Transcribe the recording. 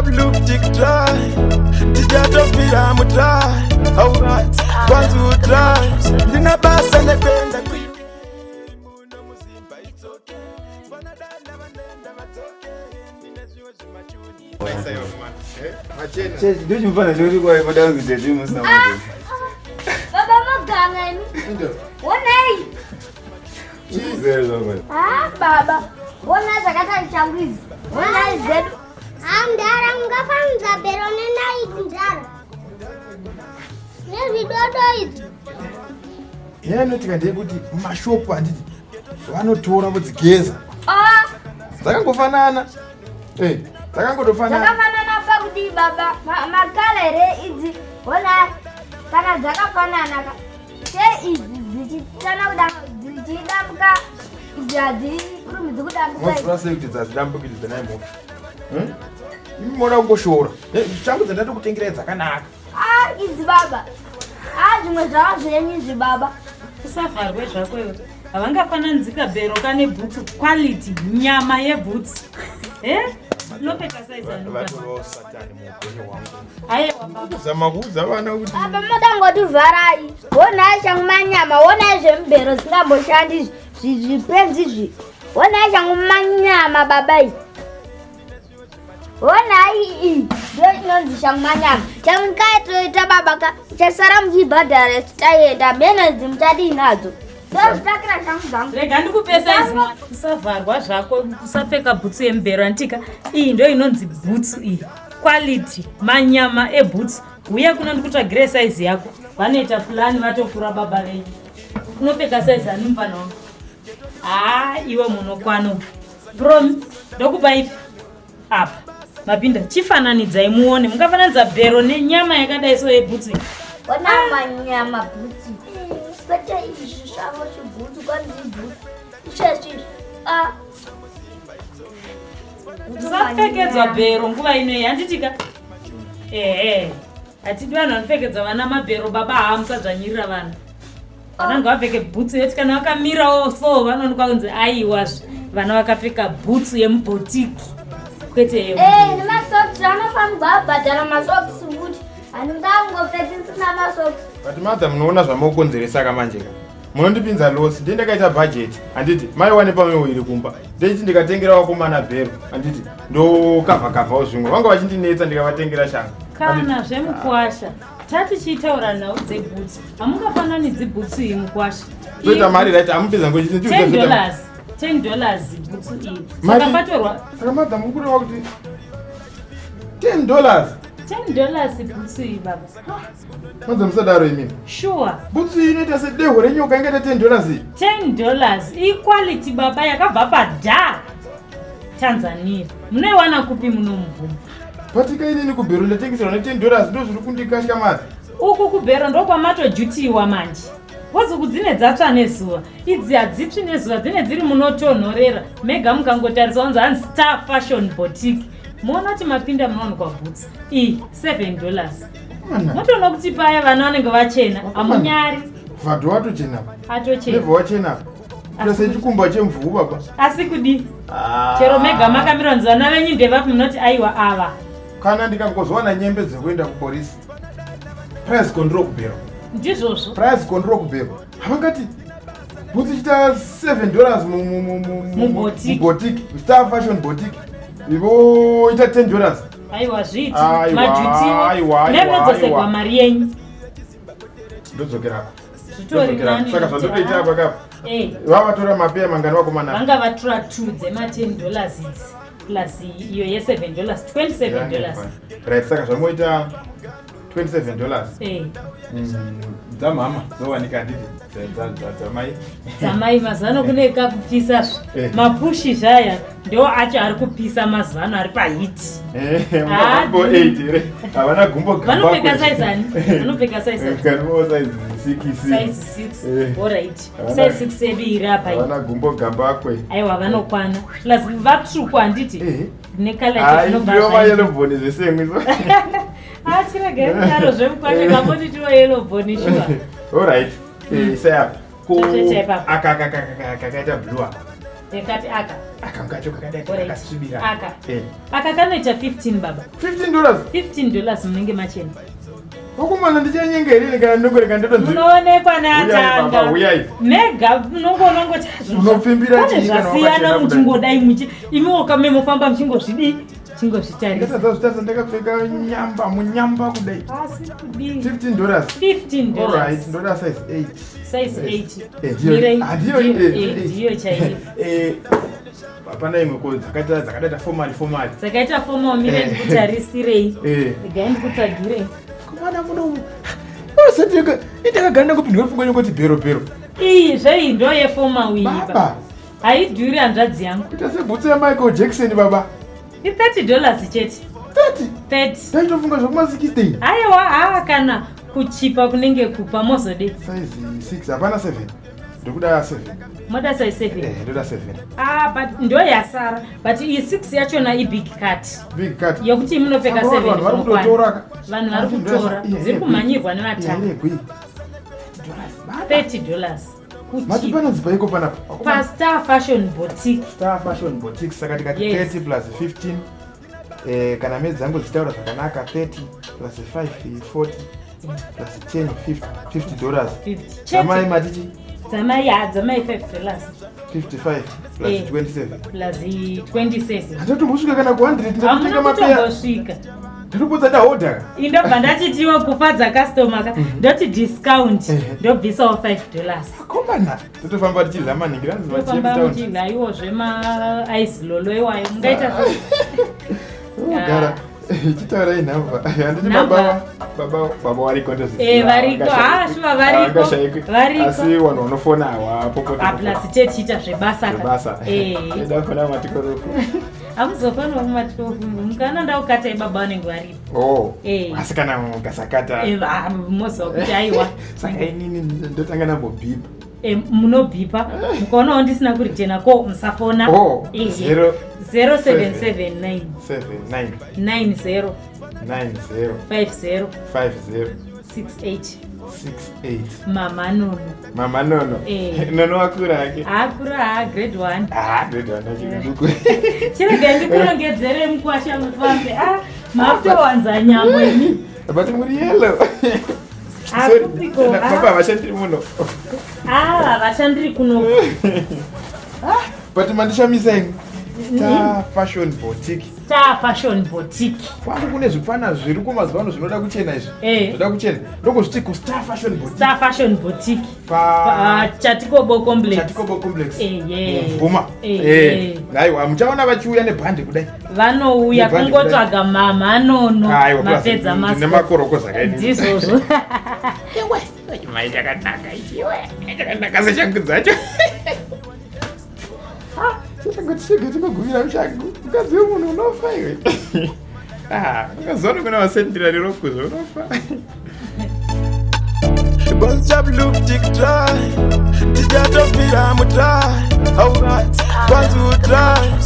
Blue tick try. Tichatofira mutry. Alright, kwanzi utry. Ndina basa nekuenda ku UK. Muno muzimba it's okay. Vanadana vanoenda vatsoke. Ndine zvimwe zvimachuni. Ndochimufana choti kwai moda kunzi tete musina moto. Baba maganga imi. Onai. Chizere zvako. Ah baba. Ona zvakaita changu idzi. Onai zedu. Ah, mdara ungafanidza bhero nenaiki mdara. Nezvidodo izvi. Nyaya inoitika ndeyekuti mashopu handiti vanotora vodzigeza. Ah, Dzakangofanana. Eh, dzakangotofanana. dzakafanana pakudii baba? Makala here idzi? Ona kana dzakafanana ka. Che idzi dzichitana kuda dzichidambuka idzi hadzikurumidzi kudambuka. Moziva sei kuti dzazidambuka idzi dzenai mhofu? Hmm? Imi moda kungoshora. Eh, Shangu dzandatokutengerai dzakanaka. Ah, idzi baba. Ah, zvimwe zvava zvenyu izvi baba. Usavharwe zvako iwe. Havangafananidzi kabhero kane bhutsu quality nyama yebhutsu. Eh? Unopfeka size ani? Vatovawo satani muupenyu hwangu. Aiwa baba. Kuzama kuudza vana kuti Baba moda ngotivharai. Honai changu manyama, honai zvemubhero zvisingamboshandi izvi, zvipenzi izvi. Honai changu manyama baba iyi. Honai iyi ndiyo inonzi changu manyama. Changu kaitoita baba ka chasara muchibhadhara isu taenda mheno idzi muchadii nadzo. Ndozvitakira changu dzangu. Rega ndikupe size mwana. Usavharwa zvako, usapfeka bhutsu yemubhero antika. Iyi ndiyo inonzi bhutsu iyi. Quality, manyama ebhutsu. Uye kuno ndikutsvagire size yako. Vanoita plan vatokura baba venyu. Unopfeka size ani mufana wangu? Haa, iwe munokwana. Bro, ndokupa ipi? Apa. Mapinda, chifananidzai muone. Mungafananidza bhero nenyama yakadai so yebhutsu iyi. Hona manyama bhutsu. Kwete izvi zvavo chibhutsu kwanzi ibhutsu. Izvezvi izvi. Ah. Usapfekedzwa bhero nguva inoyi handitika? Ehe. Hatidi vanhu vanopfekedza vana mabhero baba haa musadzvanyirira vanhu. Vana ngavapfeke bhutsu yeti kana vakamirawo so vanoonekwa kunzi aiwazve vana vakapfeka bhutsu yemubhotiki kwete Eh, yemu. nemasocks anofanirwa abhadhara masocks futi. Handingangopfeki ndisina masocks. But mother munoona zvamokonzeresa ka manje ka. Munondipinza loss, ndiye ndakaita budget. Handiti maiwane pamwe iri kumba. Ndechiti ndikatengera vakomana bhero, handiti ndokavha kavhawo zvimwe. Vanga vachindinetsa ndikavatengera shangu. Kana zvemukwasha tatichitaura nhau dzebhutsu hamungafananidzi bhutsu iyi mukwasha. Toita mari right amupinza ngochiti $10 $10 bhutsu iyi. Saka patorwa Saka mother muri kureva kuti $10. $10 bhutsu iyi baba. Mother musadaro imimi. Sure. Bhutsu iyi inoita sedehwe renyoka ingaita $10 iyi. $10 equality baba yakabva pada Tanzania. Munoiwana kupi munomubvuma? Patika inini kubhero ndatengeserwa ne $10 ndo zviri kundikatyamadza. Uku kubhero ndokwamatojutiwa manje. Bozuku dzine dzatsva nezuva. Idzi hadzitsvi nezuva dzine dziri munotonhorera. Mega mukangotarisa wanzi hanzi Star Fashion Boutique. Muona kuti mapinda munowanikwa boots. Iyi $7. Motoona kuti paya vana vanenge vachena hamunyari. Vhadho watochena. Atochena. Nebva wachena. Kuita sechikumba chemvuvu baba. Asi kudii? Chero mega makamira kunzi vana venyu ndevapi munoti aiwa ava. Kana ndikangozowana nyembe dzekuenda kupolisi. Price control kubhero. Ndizvozvo. Price control kubhero. Havangati bhutsu ichiita $7 Muboutique. muboutique. Star Fashion Boutique. Ivo ita $10. Aiwa zviiti. Aiwa, Majutiwa. aiwa, aiwa, Nemunodzoserwa aiwa. mari yenyu. Ndodzokerako. Zvitori Ndodzokerako. nani Saka kuti, zvandotoita ah, apa kapa. Eh. Vavatora mapeya mangani vakomana. Vanga vatora 2 dzema $10 idzi plus iyo ye $7 $27. Right, saka zvamoita $27. Eh. Dzamama dzowanika handiti dzamai. Dzamai mazano kune kakupisa zve. Eh. Mapushi zvaya ndo acho ari kupisa mazano ari pahiti. Eh, gumbo 8 here. Havana gumbo gamba. Vanopfeka size ani? Vanopfeka size ani? Karibo size 6. Size 6. Eh. All right. Havana- Size 6 yedu iri apa iyi. Havana gumbo gambakwe. Aiwa vanokwana. Plus vatsvuku handiti? Eh. Nekala Ai, zvinobva ndiyo zvaita. mayellow bone zvese mwiso. Ah, chiregai kudaro zvemukwasha kangoti tiwo yellow bone sure. All right. Eh, saya. Ko Totoita ipapo. aka aka aka aka kakaita blue aka. Ndikati aka. Aka ngacho kakadai Alright. kakasvibira. Aka. Eh. Aka kanoita 15 baba. $15. $15 munenge machena. Vakomana ndichanyenga here kana ndongorega ndodonzi. Munoonekwa Huyai baba, neatanga. huyai. Mega munongoona Unopfimbira Pane chii kana zvasiyana wakachena kudai? muchingodai muchi imiwo kame mofamba muchingozvidii chingozvitarisa. Ndakatadza kuzvitarisa ndakapfeka nyamba munyamba kudai. Asi kudii? $15. $15. Alright, ndoda size 8. Size 8. Eh, ndiyo- Mirei. ah, ndiyo, Ndiyo, eh, eh, ndiyo chaiyo. Eh, hapana imwe ko dzakaita dzakadaita formal formal. Dzakaita formal mire Eh. ndikutarisirei. Eh. Regai ndikutsvagirei. Komana muno. Usati itakagara ndakupindwa pfungwa yekuti bhero bhero. Iyi zvei ndo yeformal iyi Baba. baba. Haidhuri hanzvadzi yangu. Ita sebhutsu yaMichael Jackson baba. I$30 chete. 30. 30. Ndaitofunga zvekuma 16. Aiwa haa kana kuchipa kunenge kupa mozodei. Size 6 hapana 7. Ndikuda 7. Moda size 7. Eh, ndoda 7. Ah, but ndo yasara. But iyi 6 yachona ibig cut. Big cut. Yokuti munopfeka Saka 7. vanhu vari zvinokwana. kutotora ka. Vanhu vari kutora. Dziri kumhanyirwa nevatanga. Iya, iya, $30. Mati Kuchipa. panonzi paiko panapa? Pa Star Fashion Boutique. Star Fashion Boutique saka tikati Yes. 30 plus 15 eh, kana medzi dzangu dzichitaura zvakanaka 30 plus 5 40 plus 10 50 $50. 50. Dzamai Chete. matichi Dzamai ha dzamai $5 55 plus Eh. 27. plus 27. Handatombosvika kana ku 100 Hamuna ndatotenga mapeya. kutombosvika. Ndatopotsa ndahodha ka. Indobva ndachitiwa kufadza customer ka ndoti discount Ehe. ndobvisawo $5. Komana totofamba tichidya maningi ranzi Tofamba machep town. muchidya iwo zvemaice lolo iwayo mungaita sei? Gara chitaurai nhamba handiti Nhamba. baba baba baba variko ndozviziva. Eh, variko. Ah, shuwa variko. Havangashaikwi. Variko. Asi vanhu vanofona hawapopoti Ah, plus tichiita zvebasa ka. zvebasa. Eh. Eda kufona matikorofu. Hamuzofanira kumatikofu mukana ndakukatai baba vanenge varipo. Oh. Eh. Asi kana mukasakata. Eh, ah, moziva kuti aiwa. Saka inini ndotanga ndambobhipa. Eh, munobhipa mukaonawo ndisina kuritena ko musafona. Oh, Eh, zero- 0779 7 9 90 9 0 50 5 0 68 6 8. Mama Nono. Mama Nono. Eh. Nono wakura hake. Akura ha grade 1. Ah, grade 1 achiduku. Chiregai ndikurongedzere mukwasha mufambe. Ah, makutowanza nyambo imi. But muri yellow. Sorry. Akupiko. Baba havashandiri muno. Ah, havashandiri kuno. But mandishamisa ini. Star Fashion Boutique. Star Fashion Boutique. Kwangu kune zvipfana zviri kumazuva ano zvinoda kuchena izvi. Eh. Zvinoda kuchena. Ndokuzviti kuStar Fashion Boutique. Star Fashion Boutique. Pa Pa Chatikobo Complex. Chatikobo Complex. Eh, yeah. Mvuma. Eh, Eh. eh. Aiwa, muchaona vachiuya nebhande kudai. Vanouya Nebhande kungotsvaga mama Nono. Aiwa, plus Mapedza ndine masports. makoroko zvakaini. Ndizvozvo. Iwe, chimai chakanaka ichi iwe. Chakanaka seshangu dzacho. Ah, chitangoti chega chingogumira mushangu. Mukadzi wemunhu unofa iwe. Ah, ukazoona kuna vasendera rerokuzvo unofa. Bunch of loop tick try. Tijatofira mutry. Alright, kwanzi utry.